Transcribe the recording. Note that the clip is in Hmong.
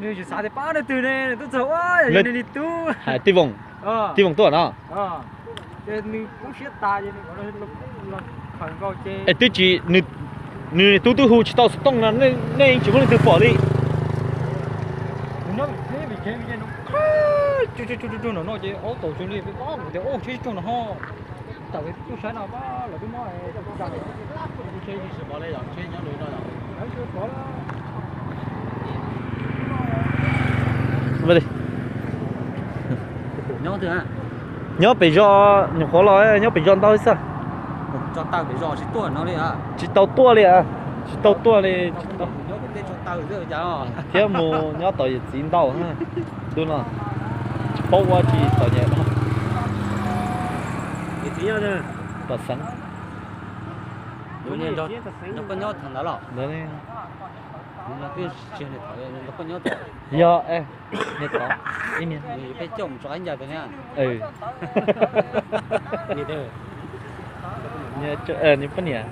Nws tsis xav tias pab leej twg ne, nws twb txog ua yog nws niag tub. Tij Voos, Tij Voos tuaj no. Ces nws poob siab tas ces nws los khaws nkaus ces. Es twb tsis, nws niag tub twb hu tsis tau xov tooj no, nej yeej tsis muaj leej twg pom li. Kuv nyob vim dhev vim dhev vim dhev no, tsuj tsuj tsuj tsuj no no ces aub taus zoo li peb pab kuv tias ub tsheb tsuj no ho. Tawm tuaj saib no pab lawv twb muab tsheb tsis pov li os, tsheb nyob li no os. Nyob pem zos, nyuam qhuav los nyob pem zos ntau xwb. Tsis tau tuaj li, tsis tau tuaj li, tsis tau. Thiab mus nyob tom yawm txiv ntau, ntu no tsis paub ua tsis txom nyem no. Tom xeev. Ntawd ne. Yog, niag tod, ib niag. Peb coj mus tso qab ncas ntawd ne. Nws poj niam.